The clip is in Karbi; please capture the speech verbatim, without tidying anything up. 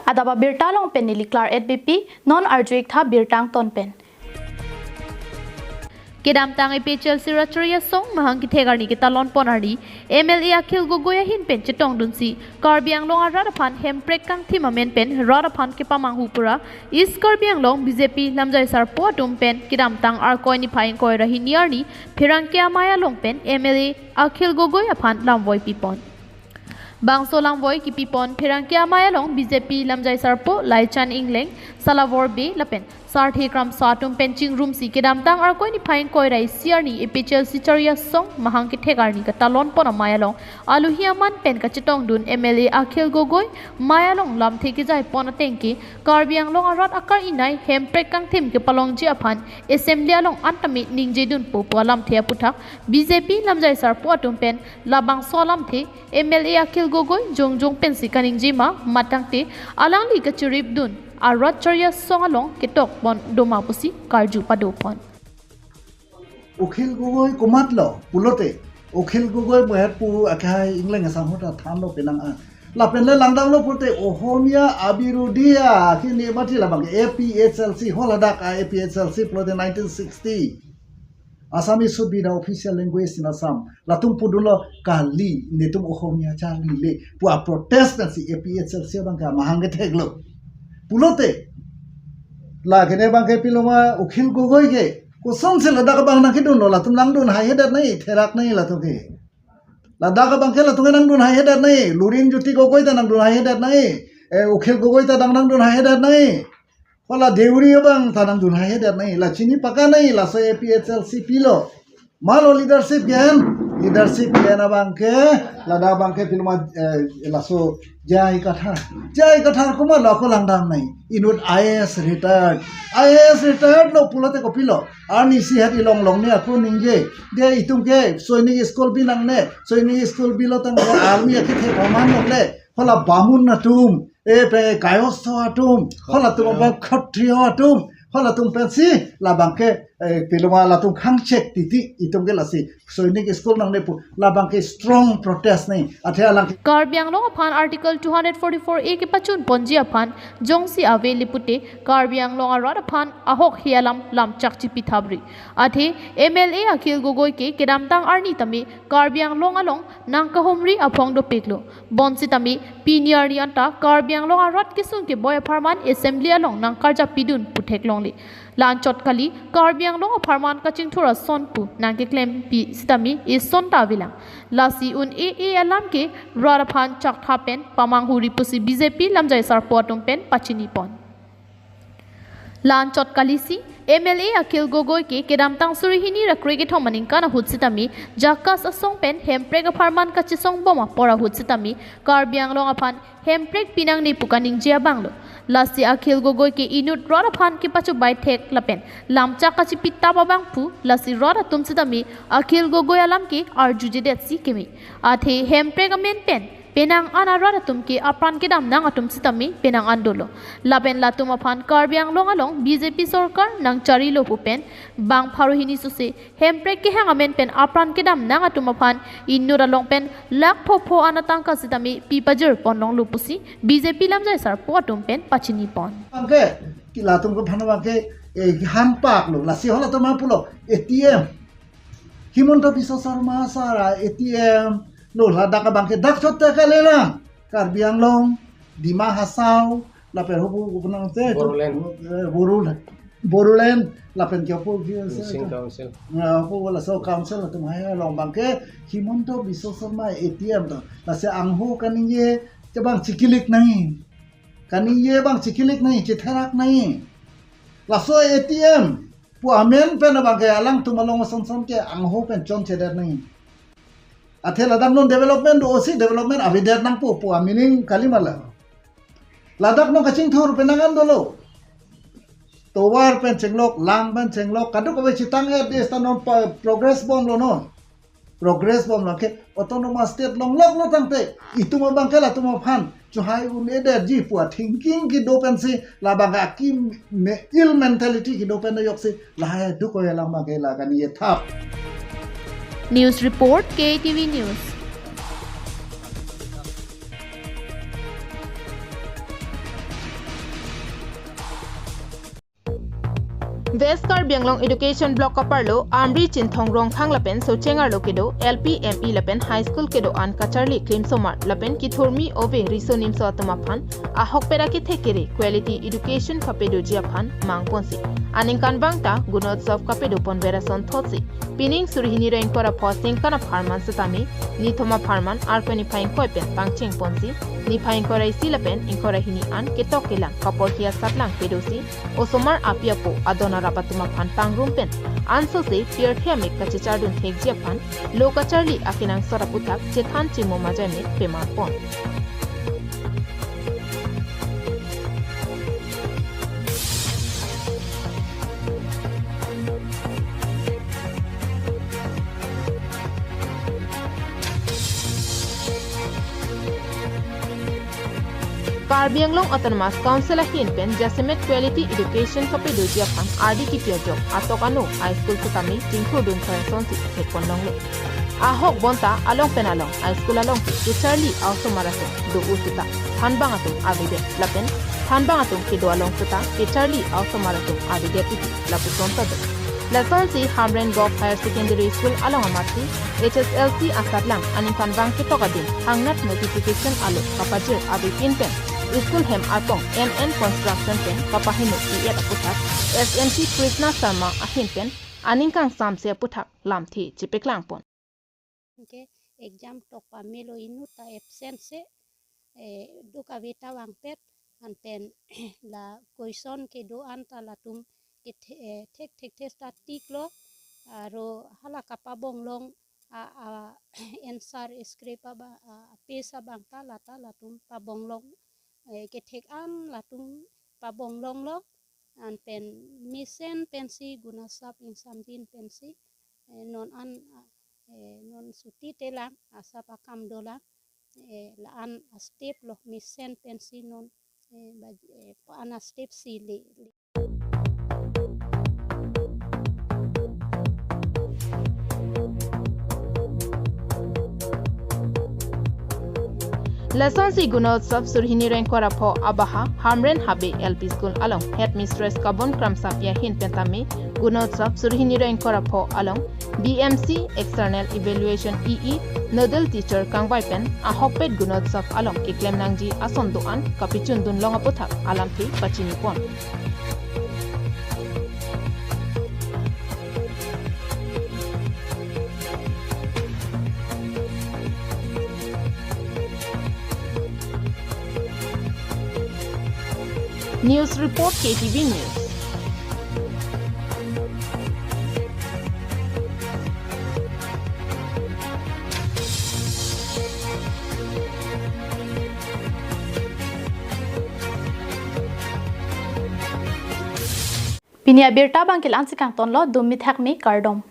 Adap abirta along pen neli Claret Beypi, non arju-ik tha birta angton pen. Kedamtang A P H L C rat chari asong mahang kethek arni ketalon pon arni, M L A Akhil Gogoi ahin pen chetongdunsi Karbi Anglong arat aphan hemprek kangthim amen pen rat aphan kepamanghu pura East Karbi Anglong B J P lamjai sarpo atum pen kedamtang Arkoi niphai ingkoi ra hini arni pherangke amei along pen M L A Akhil Gogoi aphan lamvoi pipon. Bangso lamvoi kipipon pherangke amei along B J P lamjai sarpo Laichan Engleng, Salabor Bey lapen Sarthe Kramsa atum pen chingrumsi kedamtang Arkoi niphai ingkoi ra isi arni A P H L C chari asong mahang kethek arni ketalon pon amei along alohi aman pen kachetongdun M L A Akhil Gogoi mei along lamthe kejai pon ateng ke Karbi Anglong arat akar-inei hemprek kangthim kepalongji aphan Assembly along antame ningjedunpo pu alamthe aputhak B J P lamjai sarpo atum pen labangso alamthe M L A Akhil Gogoi jongjong pensi kaningjema matangte alangli kachiripdun arat chari asong along ketok pon doma pusi karju padopon. Akhil Gogoi komatlo pulote, Akhil Gogoi boyat pu akhai Engleng asam hota thanlo penang a. Lapen le langdamlo pulote Ohomia abirudia kini mati labang A P H L C, holadak A P H L C pulote nineteen sixty. Assamese should be the official language in Assam. Latum pudunlo kali, netum Ohomia charlile pu a-protest pensi A P H L C abang ke mahang ketheklo. Pulote, la kene abang ke piloma Akhil Gogoi ke, kosonsi ladak abang nangkedunlo, latum nangdun haihedet nai, therak nai latum ke. Ladak abang ke latum ke nangdun haihedet nai, Lurinjyoti Gogoi ta nangdun haihedet nai, eh, Akhil Gogoi ta dang nangdun haihedet nai. Hala Deuri abang ta nangdun haihedet nai, la chini paka nai, laso A P H L C pilo. Malo leadership ke-en, leadership ke-en abang ke, ladak abang ke piloma, eh, laso J I Kathar. J I Kathar komatlo ako langdam nai, inut I A S retired. I A S retired lo pulote kopilo. Arnisi hat ilong longne ako ningje. Dia itum ke Sainik School bi nangne, Sainik School bilo tangte army akethe koman longle. Hala Bamun atum, e pe Kayostho atum, halatum Khattriyo. Abang Khattriyo atum, halatum pensi labang ke, eh, piloma latum khangchek titi, itum ke lasi Sainik School nangne pu, labang ke strong protest nai, athe alang ke. Karbi Anglong aphan Article two hundred forty-four A kepachun ponji aphan jongsi ave le pute, Karbi Anglong arat aphan ahokhi alam lamchak chipithapri. Athe M L A Akhil Gogoi ke kedamtang arni tame Karbi Anglong along nangkahumri aphong dopiklo. Bonsitame pini arni anta Karbi Anglong arat kesung keboi apharman Assembly along nangkarjapidun pu theklongle. La-anchot kali, Karbi Anglong apharman kachingthur ason pu nangkeklempi sitame ison ta avelang. Lasi un-e-e alam ke rat aphan chakthap pen pamanghuri pusi B J P lamjai sarpo atum pen pachinipon. La-anchot kalisi, M L A Akhil Gogoi ke kedamtang suri hini ra krekethom aningkan ahut sitame JACAS asong pen hemprek apharman kachesong bom apor ahut sitame Karbi Anglong aphan hemprek pinangne pu kaningje abanglo. Lasi Akhil Gogoi ke inut rat aphan kepachobai thek lapen lamchak kachipitap abang pu, lasi rat atum sitame Akhil Gogoi alam ke arjujedetsi keme. Athe hemprek amen pen penang an arat atum ke apran kedam nang atum sitame penang an dolo. Lapen latum aphan Karbi Anglong along B J P sorkar nangcharilo pu pen bang pharo hini sose hemprek kehang amen pen apran kedam nang atum aphan inut along pen lakh phopho ana tangka sitame pipajir ponlonglo pusi B J P lamjai sarpo atum pen pachinipon. Abang ke, ki latum ke phana abang ke, eh, hanpak lo, lasi halatum aphan pulo A T M. Himanta Biswa Sarma sar a-A T M lo, ladak abang ke dak chot ta kalilang. Karbi Anglong, Dima Hasao, lapen hopu kunang te, Bodoland. Eh, Bodoland. Bodoland, lapen ke hopu ke, Missing Council. Ya, hopu laso council atum hai along abang ke Himanta Biswa Sarma A T M to. Lasi angho kaningje, chebang chikilik nai. Kaningje abang chikilik nai, chitherak nai. Laso A T M pu amen pen abang ke alangtum along asonson ke angho pen chonchedet nai. Athe ladak non development do-osi development avedet nangpo pu a-meaning kali ma la. Ladak non kachingthur penang an dolo. Tovar pen chenglok, lang pen chenglok, kadokave chitang-et, dei ta non pa-, progress bomlo non. Progress bomlo ke autonomous state longloklo tangte itum abang ke latum aphan chohai un-edetji pu a-thinking kedo pensi labang ke akim me ill mentality kedo pen ajoksi lahai dukoi alam abang ke la kaningje thap. News report, K T V News. West Karbi Anglong Education Block kaparlo Amri Chinthong Rongphang lapen Socheng arlo kedo L P, M E lapen High School kedo-an kacharli klimsomar lapen kethurmi ove riso nimso atum aphan ahokpet akethe kere quality education kapedoji aphan mangponsi aningkanvang ta Gunotsav kapedoponver asonthotsi pining suri hini ra ingkoi ra pho Sengkan apharman setame nithom apharman Arkoi niphai ingkoi pen pangchengponsi niphai ingkoi ra isi lapen ingkoi ra hini an ketok kelang kaporhi asatlang pedosi osomar api apo adon arap atum aphan pangrum pen ansose pirthe amek kachechardun thekji aphan lo kacharli akenangsot aputhak chethan chingmo majai amek pemarpon. Karbi Anglong Autonomous Council ahin pen jasemet quality education kapedoji aphan ardi kipi ajok atok ano a school setame chingthurdun thoi asonsi thekponlonglo. Ahok bonta along pen along a school along ke kacharli a-osomar atum do-o seta thanbang atum avedet lapen thanbang atum kedo along seta kacharli a-osomar atum avedet iti lapuson ta do. Lasonsi Hamren Govt Higher Secondary School along amatsi H S L C asatlang aningkanvang ketok adim hangnat notification alo kapajir avepin pen school hem arpong M N construction pen kapaheno i-et aputhak S M C Krishna Sharma ahin pen aning kangsamse aputhak lamthe chepaklangpon. Ke exam tok pamelo inut ta absent se, eh, duk ave ta vangpet, anpen la question kedo-an ta latum ke the-, eh, thek thek thes ta tiklo, aro hala kapabonglong a, a, answer script aba, a, a page abang ta lata latum pabonglong, eh, kethek an latum pabonglonglo, anpen mesen pensi Gunotsav ingsamdin pensi, eh, non an, eh, non suti telang asap akam dolang, eh, la-an a-step lo mesen pensi non, eh, baj-, eh, pa-an a-step si le, le. Lasonsi Gunotsav suri hini ra ingkoi ra pho abaha Hamren Habe L P School along Headmistress Kabon Kramsapi ahin pen tame Gunotsav suri hini ra ingkoi ra pho along B M C External Evaluation E E Nodal Teacher kangvai pen ahokpet Gunotsav along keklem nangji ason do-an kapechundunlong aputhak alamthe pachinipon. News report, K T V News. Pini abirta abang ke la-ansi kangtonlo, dum mithak me, kardom.